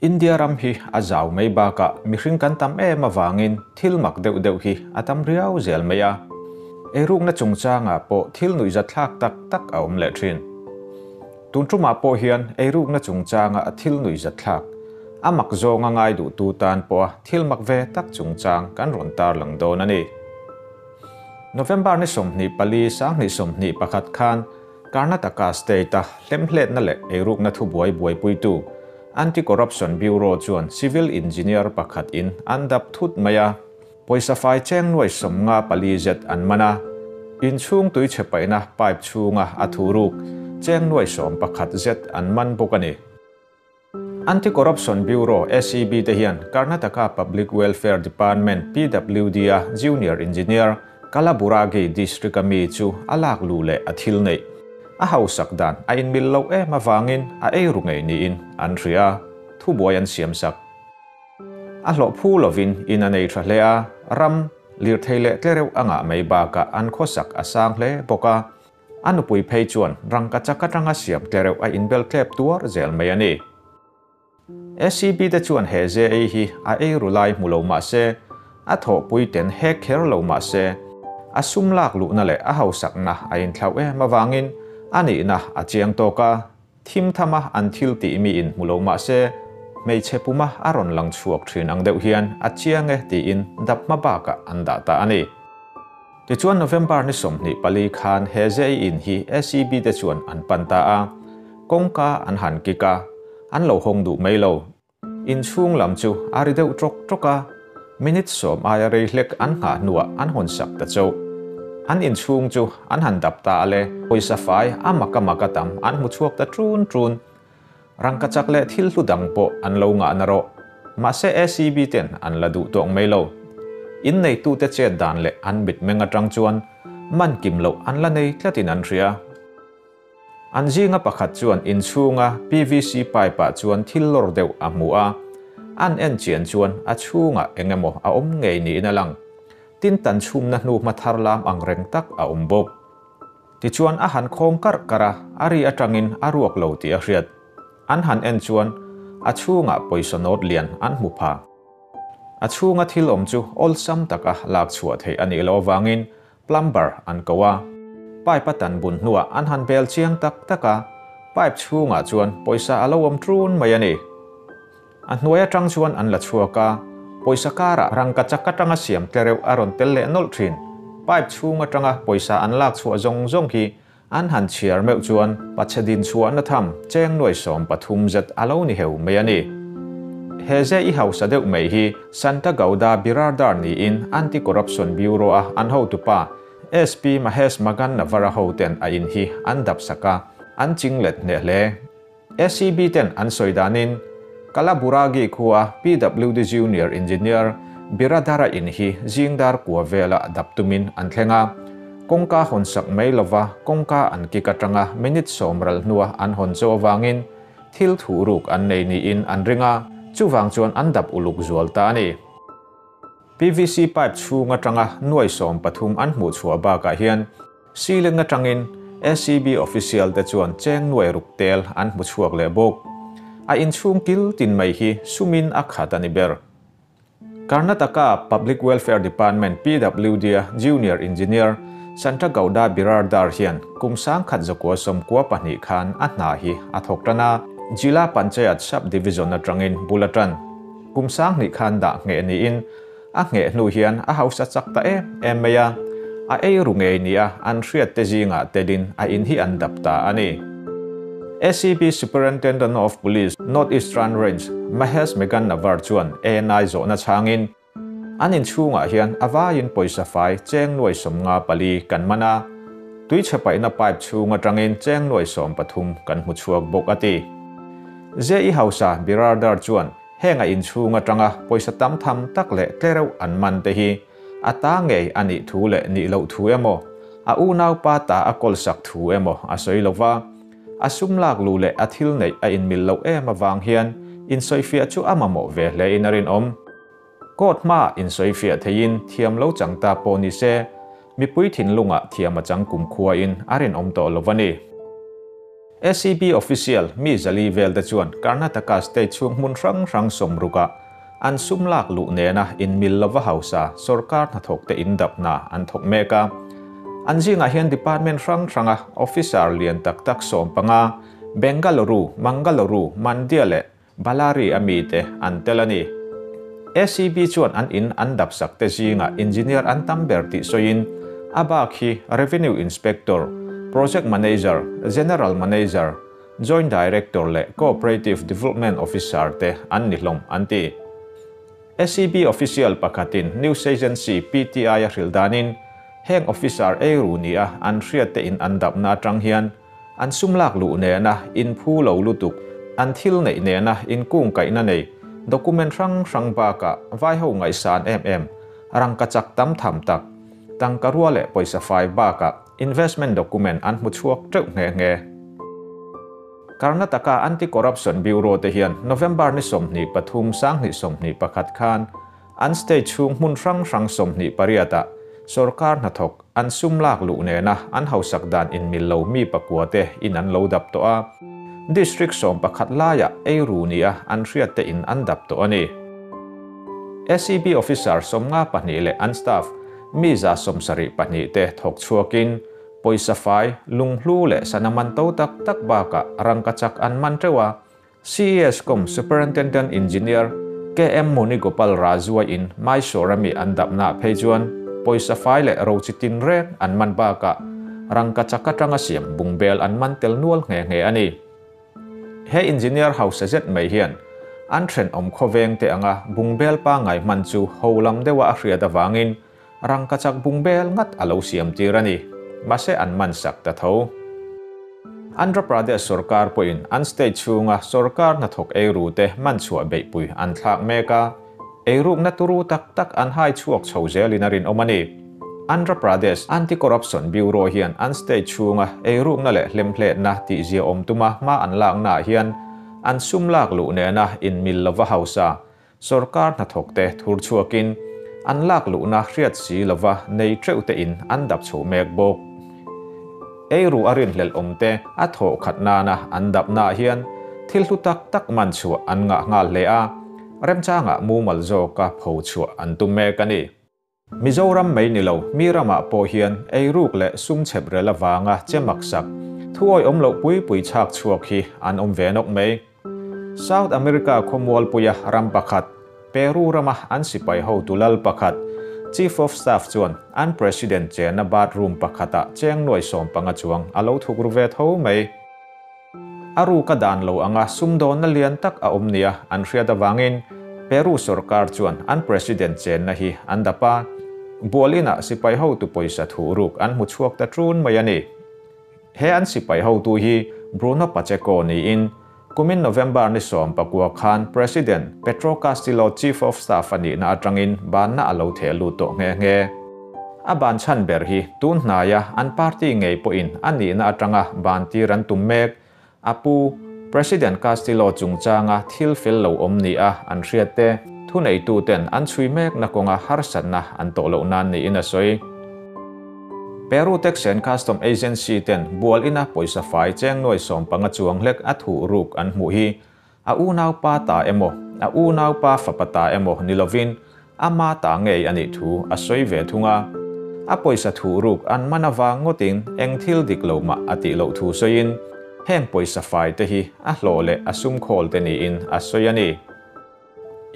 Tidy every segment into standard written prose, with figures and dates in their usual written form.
India ram hi a zau mai bakah mihring kan tam em avangin thil mak deuh deuh hi a tam riau zel mai a. Eirukna chungchangah pawh thil nuihzatthlak tak tak a awm leh thin. Tun tumah pawh hian eirukna chungchanga thil nuihzatthlak, a mak zawnga ngai duhtu tan pawha thil mak ve tak chungchang kan rawn tarlang dawn a ni. November ni 24 2021 khan Karnataka State-a hlemhletna leh eirukna thubuai buaipuitu Anti-Corruption Bureau chuan civil engineer pakhat in an dap thut mai a, pawisa fai cheng nuai 54 zet an man a, inchhung tui chhe paihna pipe chhunga a thuruk cheng nuai 11 zet an man bawk a ni. Anti-Corruption Bureau, ACB, te hian Karnataka Public Welfare Department, PWD, a Junior Engineer, Kalaburagi District-a mi chu a lak luh leh a thil neih. A hausak dan a inmil loh em avangin a eiru ngei niin an hria a, thubuai an siam sak. A hlawh phu lovin in a nei tha hle a, ram, lirthei leh tlereuh a ngah mai bakah an khawsak a sang hle bawk a. A nupui phei chuan rangka chak atanga siam tlereuh a inbel tlep tuar zel mai a ni. ACB te chuan he JA hi a eiru lai hmu lo mah se, a thawhpui ten hek kher lo mah se, a sum lak luhna leh a hausakna a inthlauh em avangin a nihna a chiang tawk a, thim thama an thil tih mi in hmu lo mah se, hmeichhe puma a rawn lang chhuak thin ang deuh hian a chiang e tiin dap hma bakah an dah ta a ni. Tichuan November ni 24 khan he JA in hi ACB te chuan an pan ta a, kawngka an han kik a, an lo hawng duh mai lo. Inchhung lam chu a ri deuh tawk tawk a, minute 10 aia rei hlek an nghah hnuah an hawn sak ta chauh. An inchhung chu an han dap ta a le, pawisa fai a maka maka tam an hmu chhuak ta ṭun ṭun. Rangka chak leh thil hlu dang pawh an lo ngah na rawh. Mahse ACB ten an la duh tawng mai lo. In neitute chet dan leh an mitmeng atang chuan man kim loh an la nei tlatin an hria. An zinga pakhat chuan inchhunga PVC pipe-ah chuan thil lawr deuh a hmu a, an en chian chuan a chhungah eng emaw a awm ngei niin a lang. Tin tan chhumna hnu hma thar lam ang reng tak a awm bawk. Tichuan a han khawng karh karh a, a ri atangin a ruak lo tih a hriat. An han en chuan a chhungah pawisa nawt lian an hmu pha. A chhunga thil awm chu awlsam taka lak chhuah theih a nih loh avangin Plumber an ko a, pipe a tan bun hnuah an han bel chiang tak tak a, pipe chhungah chuan pawisa a lo awm ṭun mai a ni. A hnuai aṭang chuan an la chhuak a, pawisa karah rangka chak aṭanga siam tlereuh a rawn tel leh nawlh ṭhin. Pipe chhung aṭanga pawisa an lak chhuah zawng zawng hi an han chhiar meuh chuan pachhe din chhuahna tham cheng nuai 13 zet a lo ni heu mai a ni. He ze i hausa deuh mai hi Santa Gauda Birardar niin Anti-Corruption Bureau a an hotupa SP Mahesh Magan Navara hoten a in hi an dap sak a, an ching let hneh hle. ACB ten an sawi danin Kalaburagi khua PWD Junior Engineer Biradara in hi zingdar kua vela dap tumin an thleng a, kawngka hawn sak mai lova kawngka an kik atanga minute 10 ral hnua an hawn chu awangin thil thu ruk an nei niin an ring a, chuwang chuan an dap uluk zual ta a ni. PVC pipe chhung atanga nuai 13 an hmuh chhuah bakah hian ceiling atangin ACB official te chuan cheng nuai ruk tel an hmu chhuak leh bawk. A inchhung kil tin mai hi sumin a khat a ni ber. Karnataka Public Welfare Department PWD a Junior Engineer Santa Gauda Birardar hian kum 1992 khan a hna hi a thawk tan a, Jila Panchayat Sub-Division atangin bulatan. Kum 2000 khan dah nge niin a nge hnu hian a hausa chak ta em em mai a, a eiru ngei ni a an hriat te zinga telin a in hi an dap ta a ni. ACB Superintendent of Police North Eastern Range Mahesh Megan Navar chuan ANI zawhna changin an inchhungah hian a vaiin pawisa fai cheng nuai 54 kan man a, tui chhe paihna pipe chhung atangin cheng nuai 13 kan hmu chhuak bawk a ti. JE hausa Birardar chuan henga inchhung atanga pawisa tam tham tak leh tlereuh an man te hi a ta ngei ani thu leh ni lo thu emaw a u nau pa ta a kawl sak thu emaw a sawi lova a sum lak lu leh a thil nei a in mil lo em awang hian in sawi fiah chu a mamawh ve hle in a rin awm. Court ma in sawi fiah theiin thiam lo chang ta pawh ni se mipui thin lunga thiam a chang kum khua in a rin awm tawh lo ani. ACB official mi 400 vel te chuan Karnataka state chhung hmun hrang hrang 60ah an sum lak luh nena in mil lova hausa sorkar hnathawk te in dapna an thawk mek a. An zingah hian department hrang hranga officer lian tak tak 15, Bengaluru, Mangaluru, Mandya leh Ballari ami te an tel a ni. ACB chuan an in an dap sak te zingah engineer an tam ber tih sawiin a bak hi Revenue Inspector, Project Manager, General Manager, Joint Director leh Cooperative Development Officer te an ni hlawm an ti. ACB official pakhatin news agency PTI a hrilh danin heng officer eiru nia an hriat te in an dapna atang hian an sum lak luh nena in phu lo lutuk an thil nei nena in kung kaihna nei document hrang hrang baka vai ho ngaihsan em em rangkachak tam tham tak tangka rua leh pawisa fai baka investment document an hmu chhuak teuh nghe nghe. Karnataka Anti-Corruption Bureau te hian November ni 23 2021 khan an state chhung hmun hrang hrang 28ah sorkar hnathawk an sum lak luh nena an hausak dan in mil lo mi pakua te in an lo dap tawh a. District 11 laia eiru nia an hriat te in an dap tawh a ni. ACB officer 52 leh an staff mi 72 te thawk chhuakin pawisa fai lunghlu leh sanaman to tak tak baka rangkachak an man teuha. CES com Superintendent Engineer KM Munigopal Rajua in Mysore ami an dapna phei chuan pawisa fai leh rochitin reng an man baka rangkachak atanga siam bungbel an man tel nual nge nge ani. He engineer house zet mai hian an then awm khawveng te anga bungbel pa ngai man chu holam dewa a hriat awangin rangkachak bungbel ngat alo siam tir ani. Mase an man sak ta tho. Andhra Pradesh sarkar poin an state chhunga sarkar hnathawk eiru te man chhuah beihpui an thlak mek a. Eiruk na turu tak tak an hai chhuak chho zelin a rin awm a ni. Andhra Pradesh Anti-Corruption Bureau hian an state chhunga eiruk na leh hlemhletna tih zia awm tuma hma an lakna hian an sum lak luh nena in mil lova hausa sarkar hnathawk te thur chhuakin an lak luhna hriat si lova nei teuh te in an dap chho mek bawk. Eiru a rin hlel awm te a thawh khat nana an dapna hian thil hlu tak tak man chhuah an ngah nghal hle a. Remchanga mumal zawka pho chhuah an tum mek a ni. Mizoram mai ni lo mi ramah pawh hian eiruk leh sum chhep rel awanga chemak sak thuawi awm loh pui pui chhak chhuak hi an awm ve nawk mai. South America khawmual puia ram pakhat Peru rama an sipai ho tulal pakhat Chief of Staff chuan an President chena bathroom pakhata cheng nuai 15 chuang alo thuk ru ve tho mai. Aru ka dan lo anga sumdawn na lian tak a awm nia an hriat awangin Peru sarkar chuan an President chen na hi an dapa bualina sipai ho tu pawisa thu ruk an hmu chhuak ta trun mai ani. He an sipai ho tu hi Bruno Pacheco ni in kumin November ni 19 khan President Pedro Castillo Chief of Staff ani na atangin ban na alo the lu to nge nge. A ban chan ber hi tun hnaya an party ngei po in ani na atanga ban tir an tum mek apu President Castillo chungchanga thil fel lo awm ni a an hriat te thu nei tu ten an chhui mek na kawnga harsatna an tawh loh nan niin a sawi. Peru Tax and Custom Agency ten bual ina pawisa fai cheng nuai 15 chuang hlek a thu ruk an hmuh hi a unau pa ta emaw a unau pa fapa ta emaw nilovin ama ta ngei ani thu a sawi ve thunga. A pawisa thu ruk an manawa ngotin eng thil dik lo ma ati lo thu sawiin heng pawisa fai te hi a hlawh leh a sum khawl te niin a sawi ani.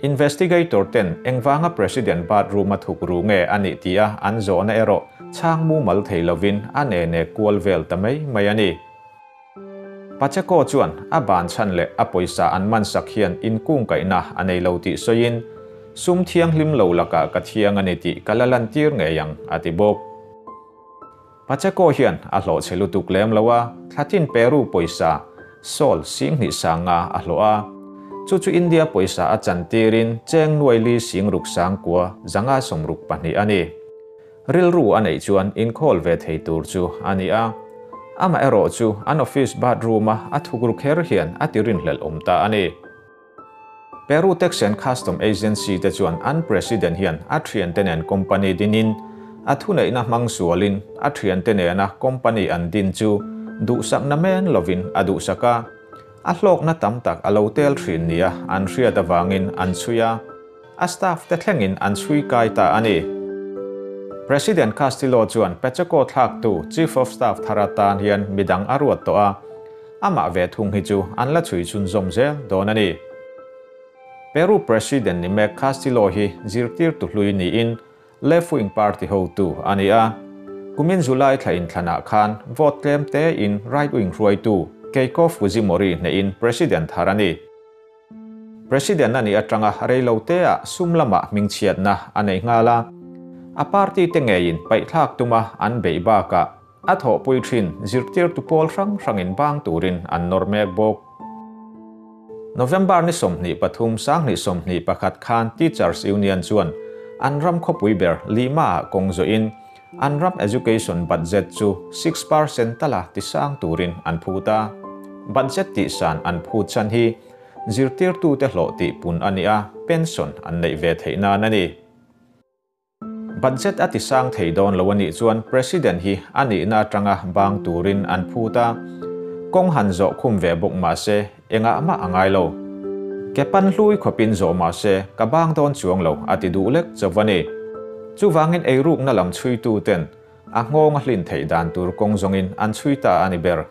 Investigator ten engwanga President bathroom a thuk ru nge ani tia an zawhna erawh chhang mu mal thei lovin a ne ne kual vel ta mai mai ani. Pacheco chuan a ban chan leh a pawisa an man sak hian in kung kaihna a nei lo tih sawiin sum thianghlim lo laka ka thiang ani tih ka la lan tir ngei ang a ti bawk. Pacheco hian a hlawh che lutuk lem lo a thlatin Peru pawisa sol 2 sanga a hlawh a. Chu chu India pawisa a chan tirin cheng nuai li sing ruk sang kua zanga somruk pahnih ani. Rilru a nei chuan in khawl ve thei tur chu ani a. Ama erawh chu an office bathroom a a thuk ru kher hian a tirin hlel awm ta ani. Peru Tax and Custom Agency te chuan an president hian a thian te nen company dinin a thu neihna hmang sualin a thian te nena company an din chu duhsak namen lovin a duhsak a, a hlawkna tam tak a lo tel thin nia an hriat avangin an chhui a, a staff te thlengin an chhui kai ta a ni. President Castillo chuan Pacheco thlaktu Chief of Staff thar atan hian midang a ruat tawh a, amah ve thung hi chu an la chhui chhunzawm zel dawn a ni. Peru President ni mek Castillo hi zirtirtu hlui niin Left Wing Party hotu a ni a. Kumin July thla inthlanah khan vote tlem tein Right Wing hruaitu Keiko Fujimori hnehin President thar a ni. President a nih atanga reilo teah sum lamah hmingchhiatna a nei nghal a. A party te ngeiin paihthlak tuma an beih bakah a thawhpui thin zirtirtu pawl hrang hrangin bang turin an nawr mek bawk. November ni 23 2021 khan Teachers Union chuan an ram khawpui ber Lima-ah kawng zawhin an ram education budget chu 6% tala tisang turin an phut a. Budget tihsan an phut chan hi zirtirtute hlawh tihpun a ni a, pension an neih ve theih nan a ni. Budget a tisang thei dawn lo a nih chuan President hi a nihna atanga bang turin an phut a, kawng han zawh khum ve bawk mah se engah mah a ngai lo. Ke pan hlui khawpin zawh mah se ka bang dawn chuang lo a ti duh lek chauh a ni. Chuvangin eirukna lam chhuitu ten a nghawng a hlin theih dan tur kawng zawngin an chhui ta a ni ber.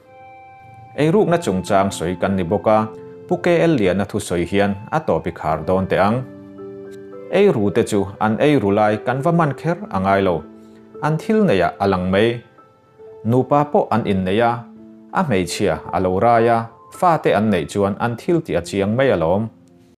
Eirukna chungchang sawi kan ni bawk a, Pu KL Liana thusawi hian a tawp i khar dawn teh ang. Eiru te chu an eiru lai kan va man kher a ngai lo. An thil neiah a lang mai. Nupa pawh an innei a, a hmeichhia a lo rai a, fate an neih chuan an thil tih a chiang mai alawm.